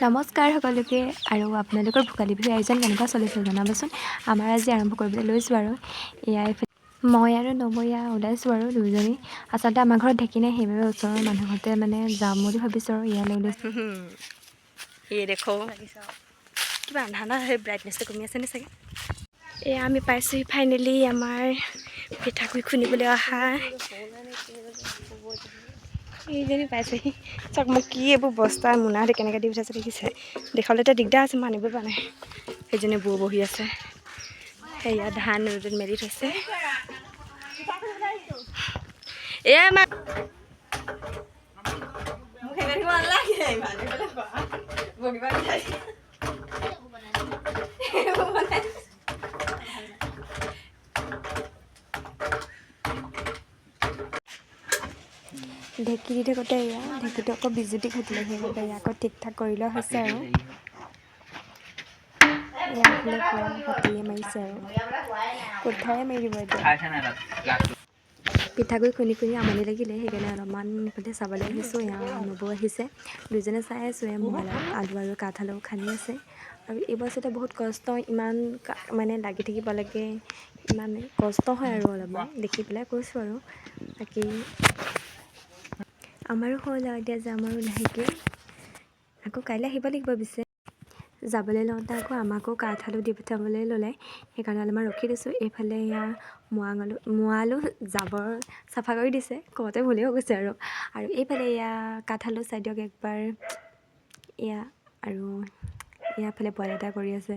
নমস্কাৰ সকলোকে। আৰু আপোনালোকৰ ভোগালী বিহুৰ আয়োজন কেনেকুৱা চলিছে জনাবচোন। আমাৰ আজি আৰম্ভ কৰিবলৈ লৈছোঁ আৰু এয়া এইফালে মই আৰু নবৌয়া ওলাইছোঁ আৰু দুয়োজনী। আচলতে আমাৰ ঘৰত ঢেঁকী নাই, সেইবাবে ওচৰৰ মানুহ ঘৰতে মানে যাম বুলি ভাবিছোঁ আৰু ইয়ালৈ ওলাইছোঁ। ये देखो, কিবা আন্ধা আন্ধা, সেই ব্ৰাইটনেছটো কমি আছে নি চাগে। এয়া আমি পাইছোঁহি ফাইনেলি আমাৰ পিঠাগুড়ি খুন্দিবলৈ অহা। এইজনী পাইছেহি। চাওক মোক কি এইবোৰ বস্তা মোনাহঁতে কেনেকৈ দি পঠাইছে দেখিছে। দেখাবলৈ এতিয়া দিগদাৰ আছে, মই আনিবই পৰা নাই। সেইজনী বৌ বহি আছে। সেয়া ধান ৰ'দত মেলি থৈছে। এয়া আমাৰ ঢেঁকী দি থাকোঁতে এয়া ঢেঁকীটো আকৌ বিজুতি ঘটিলে, সেইবাবে এয়া আকৌ ঠিক ঠাক কৰি লোৱা হৈছে। আৰু এয়া এইফালে পূৰা হাতীয়ে মাৰিছে আৰু কোঠাৰে মাৰি দিব এতিয়া। পিঠাগুড়ি খুন্দি খুন্দি আমনি লাগিলে, সেইকাৰণে অলপমান এইফালে চাবলৈ আহিছোঁ। এয়া নবৌ আহিছে, দুইজনে চাই আছোঁ। এয়া মোবাইলত আলু আৰু কাঠ আলু খান্দি আছে। আৰু এইবোৰ আচলতে বহুত কষ্ট, ইমান মানে লাগি থাকিব লাগে, ইমান কষ্ট হয় আৰু অলপমান দেখি পেলাই কৈছোঁ। আৰু বাকী আমাৰো হ'ল আৰু এতিয়া যাম আৰু লাহেকৈ, আকৌ কাইলৈ আহিব লাগিব। পিছে যাবলৈ লওঁতে আকৌ আমাকো কাঠ আলু দি পঠিয়াবলৈ ল'লে, সেইকাৰণে অলপমান ৰখি দিছোঁ। এইফালে এয়া মোৱা আলু জাবৰ চাফা কৰি দিছে, কওঁতে ভুলেই হৈ গৈছে আৰু। আৰু এইফালে এয়া কাঠ আলু চাই দিয়ক একবাৰ। এয়া আৰু এয়াফালে পোৱালি এটা কৰি আছে।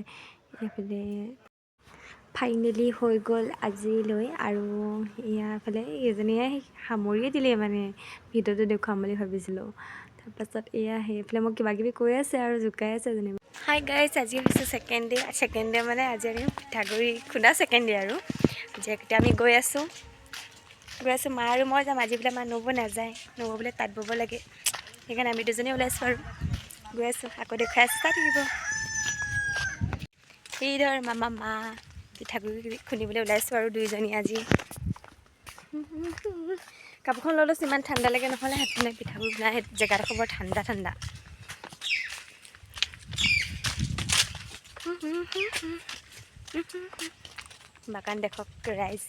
এইফালে ফাইনেলি হৈ গ'ল আজিলৈ। আৰু এয়াফালে এইজনীয়ে সামৰিয়ে দিলে, মানে ভিডিঅ'টো দেখুৱাম বুলি ভাবিছিলোঁ। তাৰপাছত এয়া সেইফালে মোক কিবা কিবি কৈ আছে আৰু জোকাই আছে যেনিবা। হাই গাইজ, আজি হৈছে ছেকেণ্ড ডে। ছেকেণ্ড ডে মানে আজি আমি পিঠাগুড়ি খুন্দা ছেকেণ্ড ডে। আৰু আজি এতিয়া আমি গৈ আছোঁ। মা আৰু মই যাম আজি বোলে। মা নবৌ নাযায়, নবৌ বোলে তাঁত ব'ব লাগে। সেইকাৰণে আমি দুজনী ওলাইছোঁ আৰু গৈ আছোঁ। আকৌ দেখুৱাই আছোঁ, চাই থাকিব। এই ধৰ মামা মা পিঠাগুড়ি খুন্দিবলৈ ওলাইছোঁ আৰু দুইজনী আজি। কাপোৰখন লৈ লৈছোঁ, ইমান ঠাণ্ডা লাগে, নহ'লে সেইপিনে পিঠাগুড়ি বনাই সেই জেগাডোখৰ বৰ ঠাণ্ডা ঠাণ্ডা। বাগান দেখক ৰাইজ।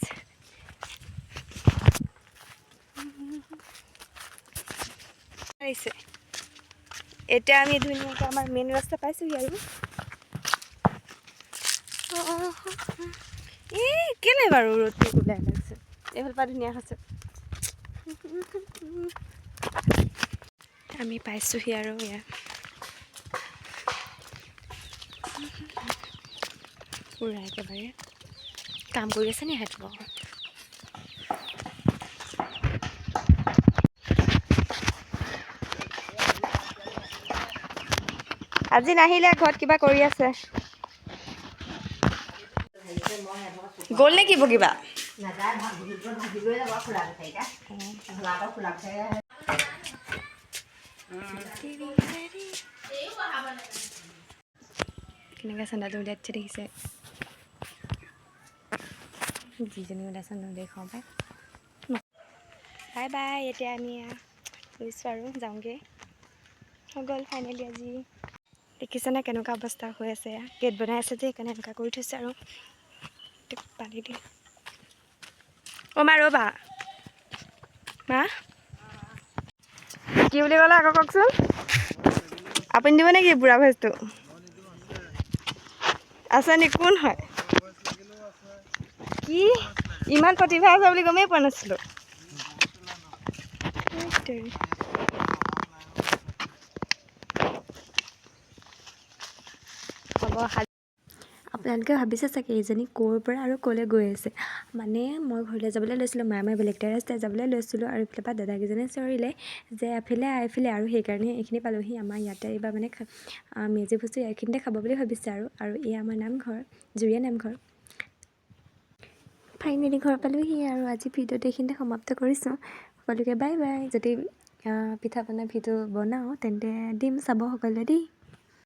আহিছে। এতিয়া আমি ধুনীয়াকৈ আমাৰ মেইন ৰাস্তা পাইছোঁহি। আৰু এই কেলৈ বাৰু ৰ'দটো ওলাই লাগিছে? এইফালৰ পৰা ধুনীয়া হৈছে। আমি পাইছোঁহি আৰু এয়া পূৰা একেবাৰে কাম কৰি আছে নি সিহঁত বাৰু? আজি নাহিলে, ঘৰত কিবা কৰি আছে। গ'ল নে কি বগিবা? নাযায়, ভাজি লৈ যাব খোলা পিঠাকেইটা। আকৌ খোলা পিঠাই। কেনেকৈ চেণ্ডেলটো উলিয়াই দিছে দেখিছে। যিজনী ওলাইছে নেদেখাওঁ পাই। Bye bye. এতিয়া আমি গৈছোঁ আৰু যাওঁগৈ। হৈ গ'ল ফাইনেলি আজি। দেখিছেনে কেনেকুৱা অৱস্থা হৈ আছে? এয়া গেট বনাই আছে যে, সেইকাৰণে এনেকুৱা কৰি থৈছে। আৰু পানী দি অ' মা, ৰ'বা মা। কি বুলি ক'লে আকৌ কওকচোন। আপুনি দিব নেকি বুঢ়া ভেজটো? আছে নি? কোন হয়? কি ইমান প্ৰতিভা আছে বুলি গমেই পোৱা নাছিলোঁ। হ'ব। আপোনালোকে ভাবিছে চাগে এইজনী ক'ৰ পৰা আৰু ক'লৈ গৈ আছে। মানে মই ঘৰলৈ যাবলৈ লৈছিলোঁ, মায়ে মই বেলেগ এটা ৰাস্তাই যাবলৈ লৈছিলোঁ আৰু এইফালৰ পৰা দাদাকেইজনে চিঞৰিলে যে এফালে আহ, এইফালে। আৰু সেইকাৰণে এইখিনি পালোহি। আমাৰ ইয়াতে এইবাৰ মানে মেজি ভোজটো এইখিনিতে খাব বুলি ভাবিছে। আৰু আৰু এয়া আমাৰ নামঘৰ, জুৰীয়া নামঘৰ। ফাইনেলি ঘৰ পালোহি আৰু আজি ভিডিঅ'টো এইখিনিতে সমাপ্ত কৰিছোঁ। সকলোকে বাই বাই। যদি পিঠা পনা ভিডিঅ' বনাওঁ তেন্তে দিম, চাব সকলোৱে দেই।